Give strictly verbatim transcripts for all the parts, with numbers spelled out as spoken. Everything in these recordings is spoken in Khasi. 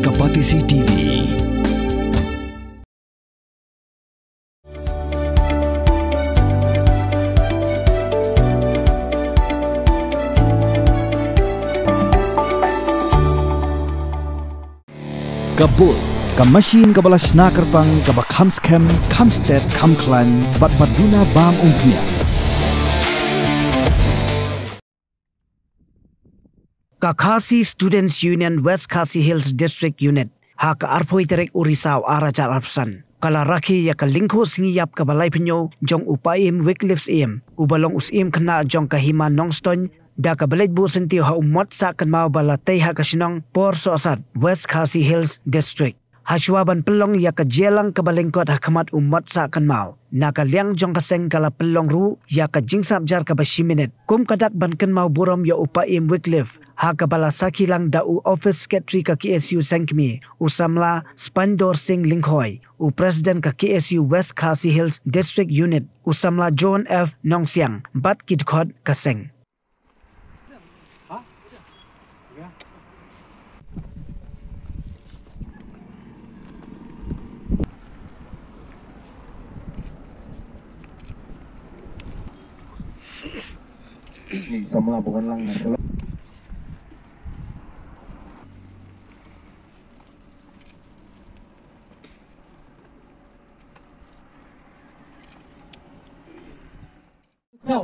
Ka Batesi T V. Ka Bull, ka machine kaba la shna kyrpang, kaba kham skhem, kham stet, kham khlaiñ, bad ba duna bam umphniang. Ka Khasi Students Union West Khasi Hills District Unit, ha ka arphew tarik u Risaw ar hajar arphew san, ka la rakhe ïa ka lyngkhuh sngi ïap kaba laiphew jong u Paiem Wycliffe Syiem, uba long u Syiem khynnah jong ka Hima Nongstoiñ, da kaba leit buh syntiew ha u mot sah kynmaw ba la tei ha ka shnong Porsohsat, West Khasi Hills District. Hashwa ban pynlong ïa ka jingïalang kaba lyngkot ha khmat u mot sah kynmaw, na ka liang jong ka seng ka la pynlong ruh ïa ka jingsap jar kaba shi minit, kum ka dak ban kynmaw burom ïa u Paiem Wycliffe, ha kaba la sakhi lang da u Office Secretary ka K S U Sengkmie, u samla Spandor Singh Lyngkhoi, u President ka K S U West Khasi Hills District Unit, u samla John F Nongsiang, bad ki dkhot ka seng. Ni samla bukan lang na. Khraw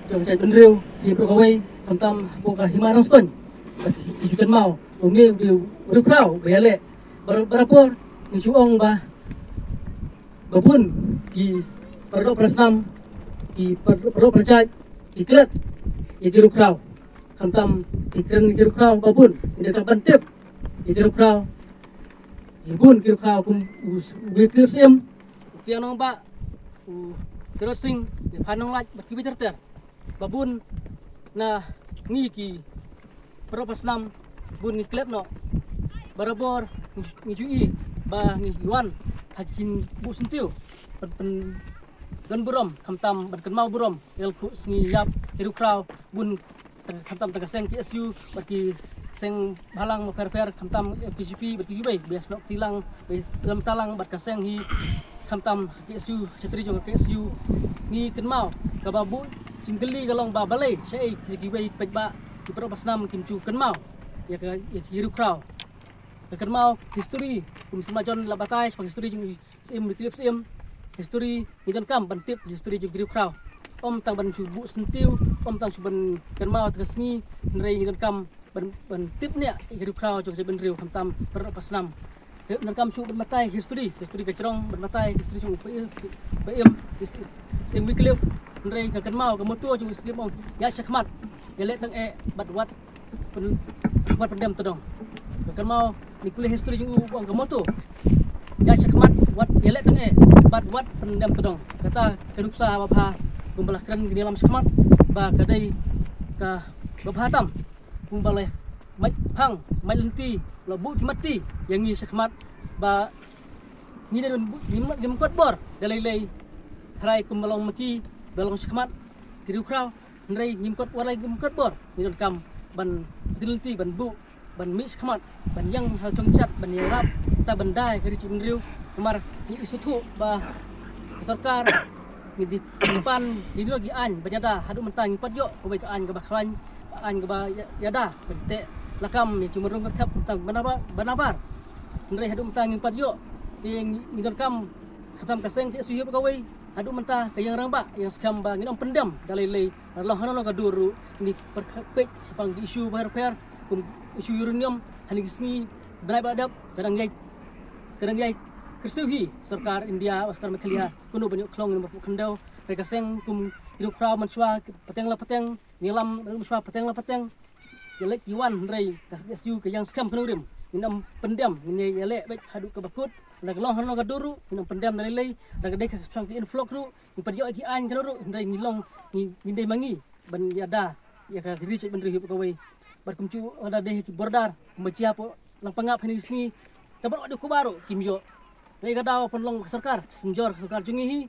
jong ka jaitbynriew hi baroh kawei, khamtam hapoh ka Hima Nongstoiñ. Ki ju kynmaw u mih u dei u riewkhraw ba ïaleh. Bar-, barabor ngi ju ong ba, ba bun ki paradoh parasnam, ki par-, paradoh parajait ki klet ïa ki riewkhraw. Khamtam ki kren ïa ki riewkhraw ba bun, ngi dei ban tip ïa ki riewkhraw. Ki bun ki riewkhraw kum u, u Wycliffe Syiem, u Kiang Nangbah, u Tirot Sing, u Phan Nonglait, bad kiwei ter ter. Ba bun na ngi ki paradoh parasnam, bun ngi klet noh. Barabor ngi, ngi ju ïohi ba ngi wan ha ki jingbuh syntiew, pyn, pyndon burom, khamtam ban kynmaw burom ïa ka lyngkhuh sngi ïap ki riewkhraw, bun, khamtam tang ka seng K S U, bad ki seng bhalang bapher bapher, khamtam K J P, bad kiwei, bad shnong Tilang, bad Lam Talang, bad ka seng hi, khamtam K S U, secretary jong ka K S U, ngi kynmaw, kaba buh jingkylli ka long ba balei, shaei, ki, kiwei, paidbah, ki paradoh parasnam, kim ju kynmaw ïa ka, ïa ki riewkhraw. Ka kynmaw history, kum Samla John la batai shaphang history jong Syiem, Wycliffe Syiem, history ngi donkam ban tip history jong ki riewkhraw. Ym tang ban shu buh syntiew, ym tang shu ban kynmaw tang ka sngi, hynrei ngi donkam ban, ban tip ne ïa ki riewkhraw jong ka jaitbynriew, khamtam paradoh parasnam. Ngi donkam shu ban batai history, history ka jrong, ban batai history jong u Paiem, Paiem, Syiem Wycliffe, hynrei ka kynmaw ka motto jong u Syiem ong, ïaid shakhmat, ïaleh tang eh, bad wat pyn-, wat pyndem tdong. Ka kynmaw ngi pule history jong u, u ong ka motto, ïaid shakhmat, wat ïaleh tang eh, bad wat pyndem tdong. Kata ka nuksa babha, kumba la kren kine lam shakhmat, ba ka dei kaba bha tam, kumba la mait phang, mait lynti, la buh ki matti ïa ngi shakhmat, ba ngi dei ban buh, ngim, ngim kot bor da lei lei. Tharai kumba long ma ki ba long shakhmat ki riewkhraw, hynrei ngim kot bor, lei ngim kot bor, ngi donkam ban, ban lynti, ban buh, ban mih shakhmat, ban ïeng ha shong shat, ban ïarap, ta ban da ïa ka ri jaitbynriew. Namar ngi sngewthuh ba ka sorkar, ngi dei, ngi pan, ngi dei ki aiñ ban ïada, haduh mynta ngim pat ïoh kawei ka aiñ kaba khlaiñ, ka aiñ kaba ïa-, ïada ban teh lakam ïa ki mrong kyrthep, tang ba nabar, ba nabar. Hynrei haduh mynta ngim pat ïoh. Te ngi, ngi donkam, khamtam ka seng K S U hi baroh kawei, haduh mynta ka ïeng rangbah, ïeng skhem ba ngin ym pyndem da lei lei. Lada long hano hano ka dur ruh, ngin pyrkhat peit shaphang ki issue bapher bapher, kum issue uranium, ha kine ki sngi bnai ba la dep, ka dang ïai, ka dang ïai kyrsiew hi sorkar India bad sorkar Meghalaya, kumno ban ïoh khlong ïa ki marpuh khyndew. Te ka seng kum ki riewkhraw mynshuwa pateng la pateng, ngi lam mynshuwa pateng la pateng, ki leit ki wan, hynrei ka K S U ka ïeng skhem khnang rim. Ngin ym pyndem, ngin ïaleh beit haduh kaba kut. Lada ka long hano ka dur ruh, ngin ym pyndem da lei lei. Lada ka dei ka shong ki influx ruh, ngi pat ïoh ki aiñ kano ruh, hynrei ngi long, ngi, ngi dei ma ngi ban ïada ïa ka ri jaitbynriew hi baroh kawei. Bad kumjuh lada dei ki border, kumba jia hapoh Langpangap ha kine ki sngi, te baroh dei Kuba ruh kim ïoh. Lei ka daw pynlong ka sorkar, synjor ka sorkar jong ngi hi.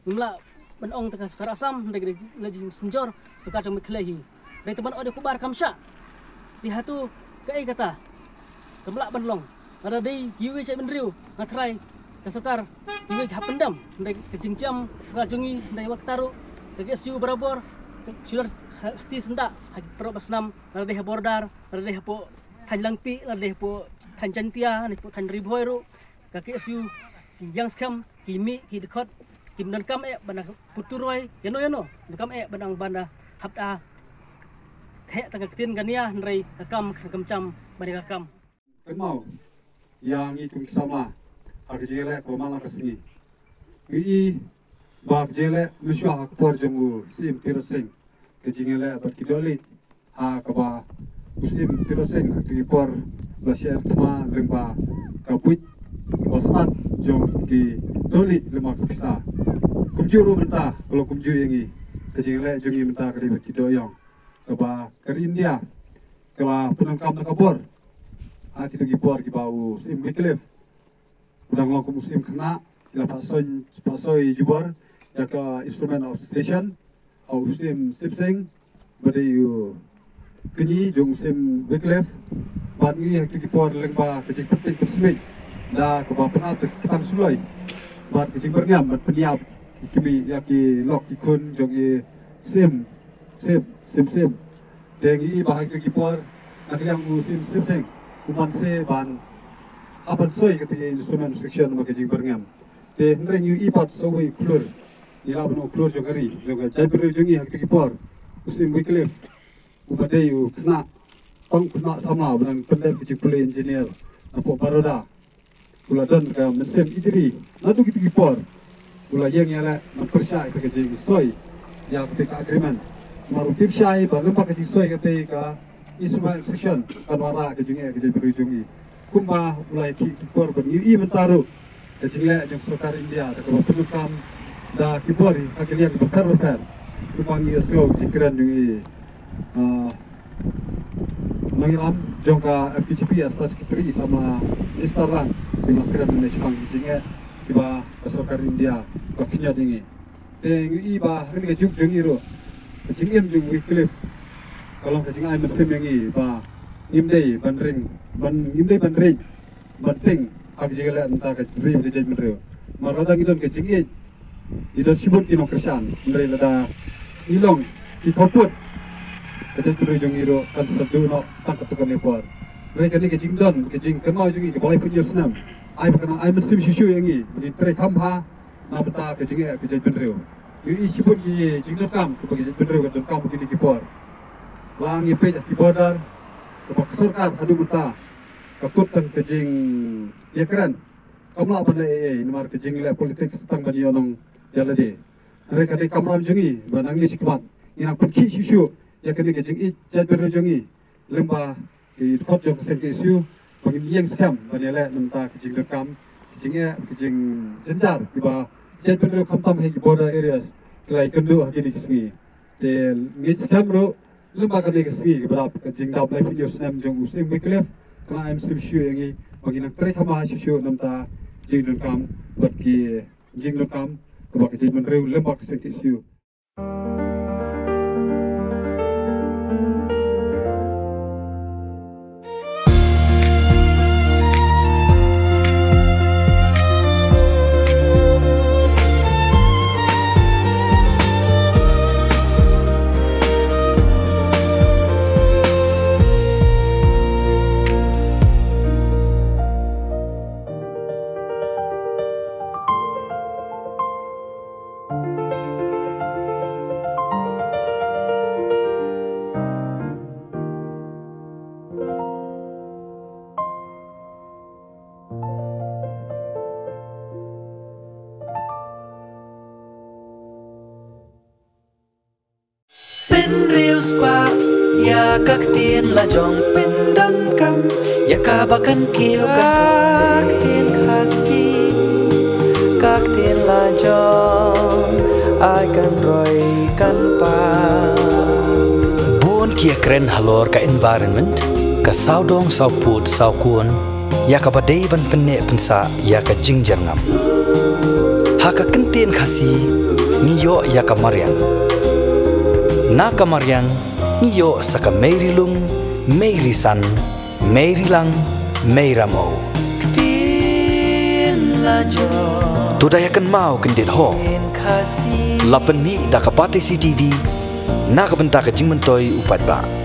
Ngim lah ban ong tang ka sorkar Assam, hynrei ka dei la jingsynjor sorkar jong Meghalaya hi. Dei tang ban ong dei Kuba kam shah. Te hato kaei kata kam lah ban long? Lada dei kiwei ki jaitbynriew, nga tharai ka sorkar kiwei ki hap pyndem, hynrei ka jingjem ka sorkar jong ngi hynrei wat kata ruh, ka KSU barabor ka shu leit ha, ha kti syndah ha ki paralok ba snam, lada dei ha border, lada dei hapoh thaiñ Langpih, lada dei hapoh thaiñ Jaintia ne hapoh thaiñ Ri Bhoi ruh, ka KSU ki ïeng skhem, ki mih, ki dkhot, kim donkam eh ban da puturoi ïano ïano, donkam eh ban da, ban da hap da theh tang ka ktien ka nia, hynrei ka kam ka kam jam ban da ka kam. Kynmaw ïa ngi kum ki samla ha ka jingïaleh kaba man la ka sngi. Ngi i ba ka jingïaleh mynshuwa ha ka por jong u Syiem Tirot Sing, ka jingïaleh bad ki dohlieh ha kaba u Syiem Tirot Sing ha ki por la share thma lyngba ka buit ba stad jong ki dohlieh lyngba ka pisa. Kumjuh ruh mynta ka long kumjuh ïa ngi, ka jingïaleh jong ngi mynta ka dei bad ki dohïong kaba ka ri India ka la pyndonkam da ka bor ha kito ki por kiba u Syiem Wycliffe u dang long kum u Syiem Khynnah, ki la phah soi, phah soi jubor ïa ka instrument of station ha u Syiem Sip Sing, ba dei u kñi jong u Syiem Wycliffe. Bad ngi ha kito ki por lyngba ka jingpyntip pynsmit da kaba pynap da ka ktang suloi bad ka jingbyrngem bad pynïap ki kmie ïa ki lok ki khun jong i Syiem Sip, Sip, Sip. Te ngi i ba ha kito ki por na ka liang u Syiem Sip Sing u man se ban hap ban soi kata ka instrument section namar ka jingbyrngem. Te hynrei ngi i pat sa uwei u khlur, ngi lah ban ong u khlur jong ka ri, jong ka jaitbynriew jong ngi ha kito ki por, u Syiem Wycliffe uba dei u khynnah, tang khynnah samla uba dang pyndep ka jingpule engineer napoh Baroda. U la don ka mynsiem ïeit ri naduh kito ki por. U la ïeng ïaleh ban pyrshah ïa ka jingsoi ïa kata ka agreement. Namar u tip shai ba lyngba ka jingsoi kata ka instrument section kan wanrah ka jingeh ka jaitbynriew jong ngi. Kumba u la ïakhih ki por bad ngi i mynta ruh ka jingleh jong sorkar India da kaba pyndonkam da ki bor ha ki liang bynta bynta. Kumba ngi ïohsngew jingkren jong i, ah, nongïalam jong ka F K J P as ka secretary, sama Sister Lang, ki la kren mynne shaphang ki jingeh kiba ka sorkar India ka khñiot ïa ngi. Te ngi i ba ha kane ka juk jong ngi ruh ka jingim jong Wycliffe ka long ka jingai mynsiem ïa ngi ba ngim dei ban ring, ban, ngim dei ban ring ban tieng ha ka jingïaleh mynta ka ri bad ka jaitbynriew. Namar lada ngi don ka jingïeit, ngi don shibun ki nongkyrshan, hynrei lada ngi long ki khappud, ka jaitbynriew jong ngi ruh kan sa duh noh tang katto katne por. Hynrei kane ka jingdon, ka jingkynmaw jong ngi kaba laiphew hynñiew snem, ai ba kan ai mynsiem shuh shuh ïa ngi ba ngin trei kham bha na bynta ka jingeh ka jaitbynriew. Ngi i shibun ki jingdonkam kaba ka jaitbynriew ka donkam ha kine ki por. La ngi peit ha ki border kaba ka sorkar haduh mynta ka kut tang ka jingïakren. Kam lah ban leh ei ei namar ka jingleh politics tang ban ïohnong ïa lade. Hynrei ka dei kamram jong ngi ba nangne shakhmat ngin nang pynkhih shuh shuh ïa kane ka jingïeit jaitbynriew jong ngi lyngba ki dkhot jong ka seng KSU ba ngin ïeng skhem ban ïaleh na bynta ka jingdonkam, ka jingeh, ka jingjynjar kiba jaitbynriew khamtam ha ki border areas ki la ïakynduh ha kine ki sngi. Te ngi skhem ruh lyngba kane ka sngi kaba dap, ka jingdap laiphew hynñiew snem jong u Syiem Wycliffe, ka la ai mynsiem shuh ïa ngi ba ngin nang trei kham bha shuh shuh na bynta jingdonkam bad ki jingdonkam kaba ka jaitbynriew lyngba ka seng KSU. Pynriewspah ïa ka ktien lajong, pyndonkam ïa kaba kan kiew ka ktien Khasi, ka ktien lajong ai kan roi kan pang. Bun ki ïakren halor ka environment, ka sawdong sawpud sawkun, ïa kaba dei ban pynneh pynsah ïa ka jingjyrngam. Ha ka kyntien Khasi ngi ïoh ïa ka mariang. Na ka mariang ngi ïoh sa ka mei ri lung, mei ri san, mei ri lang, mei ramew. To da ïa kynmaw kyndit ho. La pynmih da ka Batesi TV na ka bynta ka jingmyntoi u paidbah.